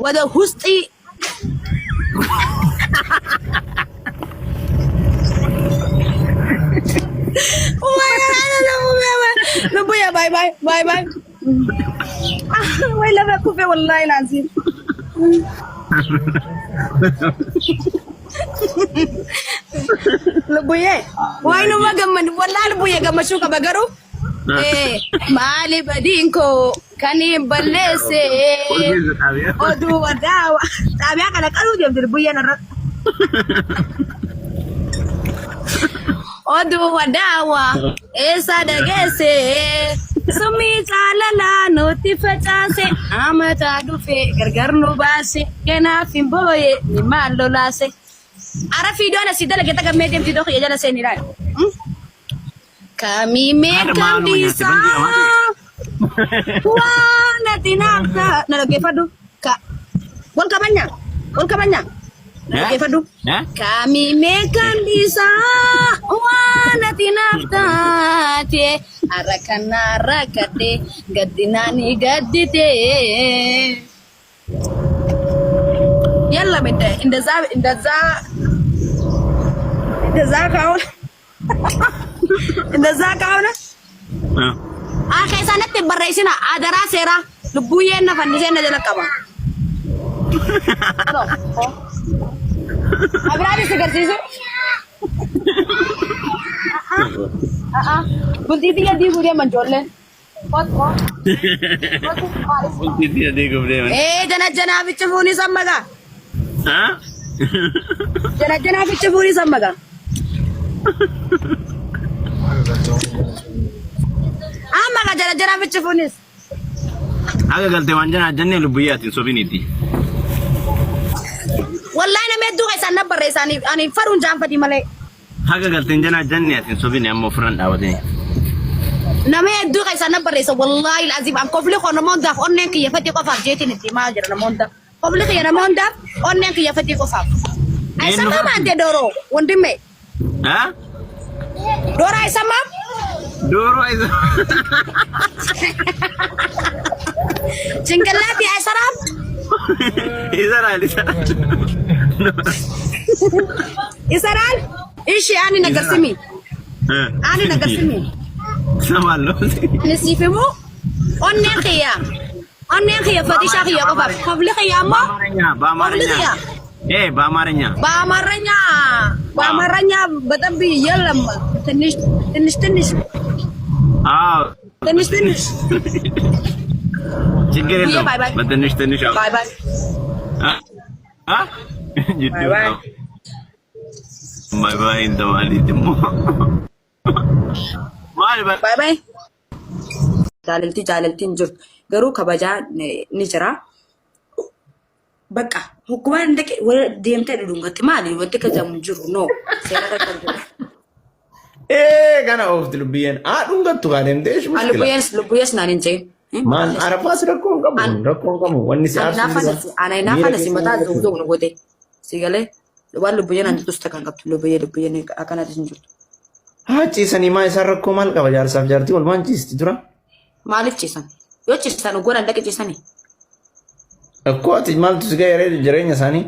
Wada husxii. Lubbuya bye bye bye bye. Way lafa kufe wallahi laazim. Lubbuye waay numa gammad wallahi lubbuye gammachuu qaba garuu. Maali badiin koo kan hin balleesse oduu wadaawa xaabiyaa kana qaluu deemti lubbuyyeen irratti. Oduu wadaawa eessa dhageesse summii jaalalaa nutti facaase amataa dhufe gargar nu baase kanaaf hin booye ni maal lolaase. Ara fiidoon asii dalage tagammee deemti doo kiyya jala seeni laal. Kamii mee Haadha kam maaluma nyaatte dhiisaa bantii amaati. waan ati naaf ta'a. Na dhaggeeffadhu. Ka wal kabanya wal kabanya na dhaggeeffadhu. Kamii mee kam dhiisaa waan ati naaf taate har'a kana rakkadhe gaddinaan gaddite. Yalla እንደዛ እንደዛ እንደዛ ከሆነ እንደዛ ከሆነ Akka isaanitti hin barreessina adaraa seeraa lubbuyyeen na fannisee na jala qaba. Abiraanis si garsiisu. Bultii tiyya diiguu deeman ijoolleen. Bultii tiyya diiguuf deeman. Ee jana janaa fichi fuunii sammagaa. Haa? Jana janaa fichi fuunii sammagaa. Amma ka jana janaa fichi fuunis. Haga galte waan janaa jennee lubbuyyee ati hin sobiniiti. Wallahi nama hedduu keessaan na barreessa ani ani faruun jaanfatii malee. Haga galteen janaa janne ati hin sobine amma ofirran dhaabatini. Nama hedduu keessaan na barreessa wallaahi alazim an kofli koo nama hundaaf onneen kiyya fatii qofaaf jeetiin itti himaa jira nama hundaaf. Kofli kiyya nama hundaaf onneen kiyya fatii qofaaf. Eenyu Ayisamaam faati? ante dooroo wandime. Ha? Doora ayisamaam. Dooroo isa. Cingallaatii ayisaraam. Isaraal isaraal. Isaraal. Ishi ani ነገር ስሚ ani ነገር ስሚ Samaallo. ani siif himu onneen kiyya onneen kiyya fatishaa kiyya qofaaf kofli kiyya ammoo በአማርኛ kofli በአማርኛ kiyya ኤ በአማርኛ በአማርኛ በአማርኛ በደንብ የለም ትንሽ ትንሽ ትንሽ አዎ ትንሽ ትንሽ ችግር ብዬ የለውም። ባይ ባይ በትንሽ ትንሽ አዎ። ባይ ባይ አ አ ባይ ጅዱ ባይ ነው ባይ ባይ እንደማለት ደግሞ maal ባይ ባይ Jaalalti jaalalti hin jirtu garuu kabajaa ni jira. Bakka hoggumaan dhaqe wal deemtee dhudhungatti maali wanti kajamu hin jiru no seera irra kan jiru. Ee kana oofti lubbiyyeen. Haa dhungattu kaa deemtee ishi mushkila. Lubbuyees lubbuyees naan hin jedhin. Maal arafaas rakkoo hin qabu kun rakkoo hin qabu. Wanni si aarsu hin jiru. Ana Miira inaafaan si keessa mataa hin zugzug nu goote. Si galee waan lubbuyyeen anti tusta kan qabdu lubbuyyee lubbuyyeen akkanatti hin jirtu. Haa ciisanii maa isaan rakkoo maal qaba jaarsaaf jaartii walumaan ciisti dura. Maaliif ciisan? Yoo ciisan oggoon dhaqe ciisanii. Akkoo ati maaltu si ga'e jireenya isaanii?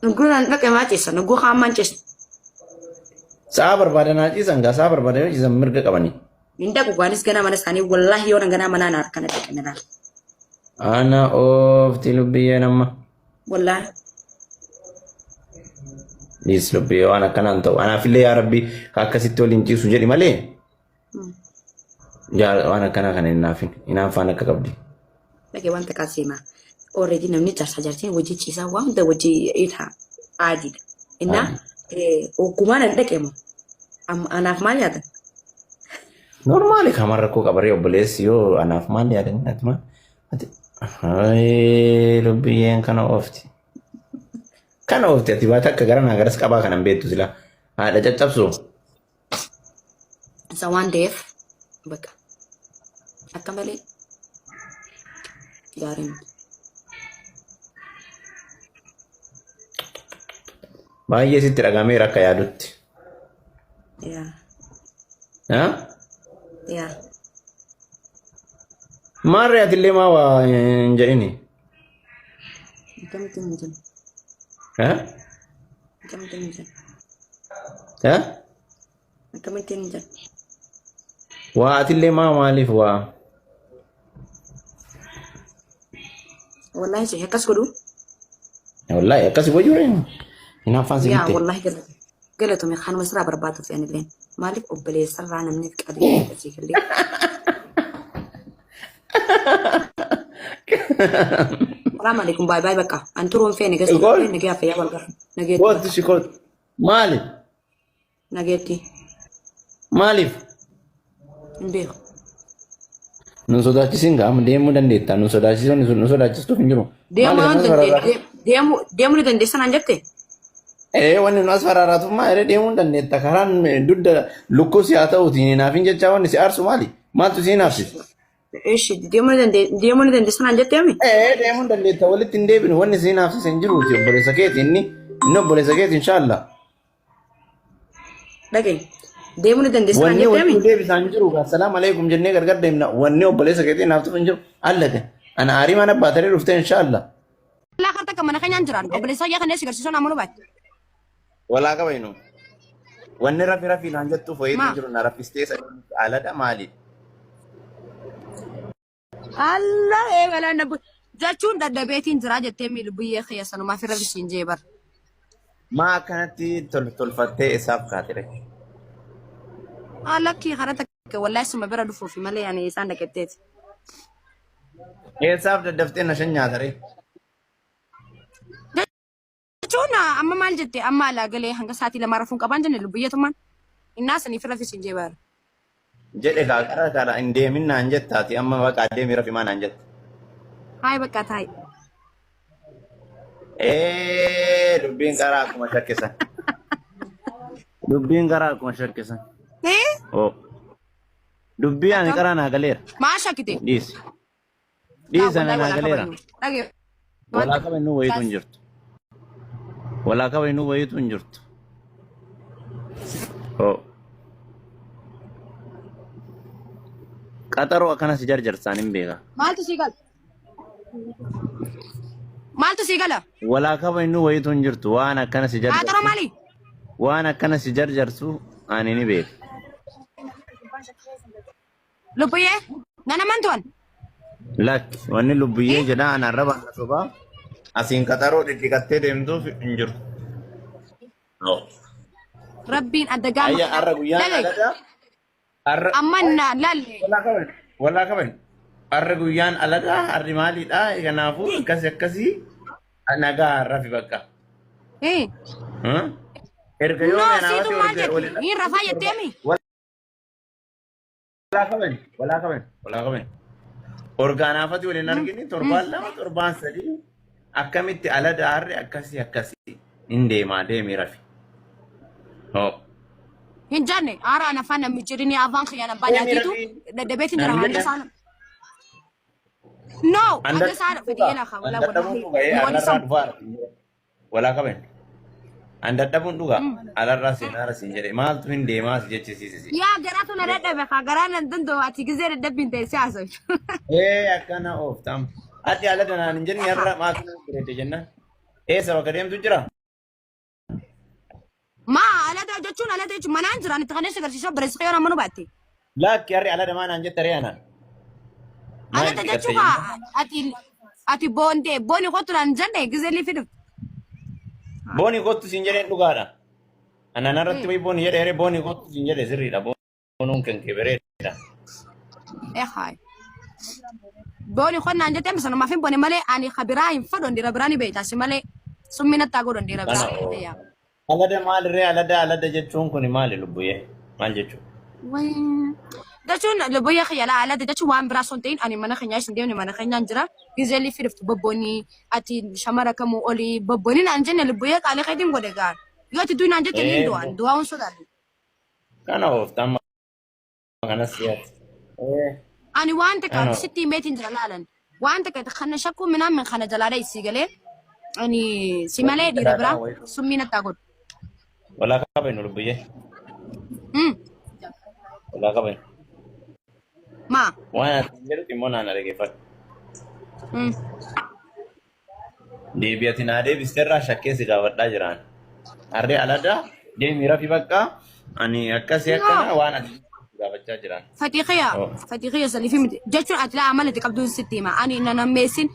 Oggoon dhaqe maa ciisan? Oggoo haammaan ciisan. Sa'a barbaadan haa ciisan gaa sa'a barbaadan yoo ciisan mirga qabanii. Hin dhaqu gaanis ganaa mana isaanii wallaahi yoo ganaa manaa na harkana dhaqe na laala. Ana oofti lubbiyyeen amma. Wallaahi. Dhiis lubbiyyee waan akkanaan ta'u. Anaafillee yaa rabbi akkasitti waliin ciisu jedhi malee. Yaa waan akkanaa kana hin naafin. Hinaaffaan akka qabdi. Dhaqee wanta qaseema. Already namni jaarsaa jaartiin wajji ciisaa waan hunda wajji itaa aadiidha. Innaa oggumaan hin dhaqe moo anaaf maal yaadan? Normaali kamaan rakkoo qabaree obboleessi yoo anaaf maal yaadan ati maal ati ayii lubbiyyeen kana oofti. Kana oofti ati baata akka gara naa garas qabaa kanan beektu sila haadha caccabsu. Isa waan ta'eef bakka akka malee gaarii miti. Baay'ee sitti dhagameera akka yaadutti. Yaa Haa? yaa Maarree atillee maa waa hin jedhini? Akkamittiin hin jennu? Eh? Akkamittiin hin jennu? Eh? Akkamittiin hin jennu? Waa atillee maa maaliif waa? Wallahi si akkas godhu. Wallahi akkasi wayyuu ree. Hinaaffaan si Yaa bitte. wallahi galata. Galatoomi kanuma sirraa barbaaduuf anilleen. Maaliif obboleessarraa namni qabeenya akkasii gallee. Salaam alaikum baay baay bakka. An turuun feene gasti Gool. nagee affayyaa wal gara. Nageetti Kootu bakka. si kootu. Maali? Nageetti. Maaliif? Hin beeku. Nun sodaachisin gaa amma deemuu dandeetta. Nun sodaachisuun nu sodaachistuuf hin jiru. Deemuu Maaliif yoon akkas fararraa? deemuu deemuu ni dandeessa naan jette? Ee wanni nu as fararaatuuf maa eree deemuu hin dandeetta. Karaan dugda lukkuu si haa ta'uutiin hinaafin jechaa wanni si aarsu maali? Maaltu si hinaafsisa? Ishi deemuu ni dandee deemuu ni dandeessa naan jette ami? Ee deemuu hin dandeetta walitti hin deebinu wanni si hinaafsisa hin jiruuti obboleessa keeti inni inni obboleessa keeti inshaallah. Dhaga'i. Deemuu ni dandeessa naan Wanni jette wanni ami? nu deebisaa hin jiru. Assalaamu alaikum jennee gargar deemna. Wanni obboleessa keetii naaf hin jiru. Allate. Ana aarii mana baataree dhuftee inshaallah. Laa karta kan mana keenyaan jiraan obboleessa kiyya kanneen si garsiisuu namoonni baate. Walaa qabaynu. Wanni rafi rafi naan jettuuf wayiitu Maa? hin jiru. Na raffistee sadii aladha maali? Allah eegalaan na jechuun dadhabeetiin jiraa jettee miidhu biyyee kiyya sanumaaf irra bisiin jee bar. Maa akkanatti tolfattee isaaf kaatire? Ah lakkii karaa takka wallahi suma bira dhufuufi malee ani isaan dhaqetteeti. Eessaaf daddaftee na shan nyaatare? Jechuun amma maal jette amma alaa galee hanga sa'aatii lamaa rafuun qabaan jenne lubbiyyatummaan. Innaa saniif irra fisiin jee bara. Jedhe kaa qara kana hin deemin naan jettaati amma baqa deemi rafi maa naan jette. Hayi bakka taa'i. Ee dubbiin qaraa akkuma shakkisan. Dubbiin qaraa akkuma shakkisan. Eh? Oo. Dubbii ani Akkam? qaraa naa galeera. Maa shakkite? Dhiisi. Laa Dhiisi ani wallahi naa walaa galeera. kabajnu. Dhagee. Walaa kabajnu wayiitu hin jirtu. Walaa kabajnu wayiitu hin jirtu. Oo. Qaxaroo akkana si jarjarsaan hin beeka. Maaltu sii gala? Maaltu sii gala? Walaa kabajnu wayiitu hin jirtu. Waan akkana si Qaxaroo jarjarsu. maali? Waan akkana si jarjarsu ani ni beeka. Lubbuyyee nana mantuwan. Lakki wanni lubbuyyee jedha ana arraba ana sobaa asiin qaxaroo dhidhiqattee deemtuuf hin jiru. Rabbiin adda gaama Ayya kana. har'a guyyaan Dhaga'i. alada har'a Amma na laalle. walaa kaban walaa kaban har'a guyyaan alada har'i maaliidha kanaafuu akkasi akkasii nagaa har'a fi bakka. Eh. Erga yoo No, anaafati siitu maal erga jette? waliin Hin rafaa jetteemi? Walaa kaban, walaa kaban, walaa kaban. Orgaanaafati waliin argini torbaan lama torbaan sadii akkamitti ala daarre akkasii akkasii hin deemaa deemi rafi. Hoo. Hin jenne haaraan afaan namni jirini afaan kiyyaan abbaa Deemi nyaatiitu rafi. dadhabeetiin jira Nan hanga jedhe. isaan. No, An hanga isaan dadhabuun fedhii dhugaa. lafa An walaa dadhabuun wallahi dhugaa. wali Alarraa sam. dhufaa. Walaa kaban. An dadhabuun dhugaa. Alarraa seenaara siin jedhe. Maaltu hin deemaa si jechisiise si. Yaa garaatu na dadhabe kaa garaa nan danda'u ati gizee dadhabbiin ta'e si haasoftu. Ee akkana ooftam. Ati ala danaan hin jenne har'a maaltu na bareedde jennaan. Eessa bakka deemtu jira? Maa alada jechuun alada jechuun manaan jiraan itti kaneessa agarsiisuu obboleessi kiyyoon amma nu baatte. Lakki har'i ala damaa naan jette ree anaan. Maal Alada itti gatte jechuun jennaan? kaa ati ati boondee booni kottu naan jenne gizee liifi dhufte. Booni kottu siin jedheen dhugaadha. Anaan irratti wayi booni jedhee ree booni kottu siin jedhe sirriidha. Boonuun kan kee bareeda. Ehaay. Booni konnaan jettee sanumaaf hin boone malee ani kabiraa hin fadhu dhiira biraa ni beekta si malee summii nattaa godhu dhiira Kana biraa. oo. Yaa. Alada maalirree alada alada jechuun kun maali lubbuyyee? Maal jechuudha? Jechuun lubbuyyee kiyya laa alada jechuun waan biraa osoo hin ta'in ani mana keenyaa isin deemne mana keenyaan jira. Gizee fi dhuftu bobboonii ati shamara kamuu olii bobboonii naan jenne lubbuyyee qaalii keetiin godhe gaan. Yoo ati du'i naan jette ni Ee du'an du'aa hin sodaadhu. Kana ooftaan kanas siyaasa. Ee Ani waan takka kana sitti himeetiin jira laalan. Waan takka kana shakkuu minaan min kana jalaa dha'i galee ani si malee dhiira biraa summii nattaa godhu. Walaa qabenu lubbuyyee. Walaa qabenu. Maa. Waan ati jedhu immoo naan dhaggeeffadhu. Deebii ati naa deebiste irraa shakkee si gaafadhaa jiraan. Harree aladaa deemii rafi bakka ani akkasii akkana waan ati gaafachaa jiraan. Fatii kiyya Oh. fatii kiyya saniif miti jechuun ati laa amala itti qabduun sitti hima ani na nammeessin.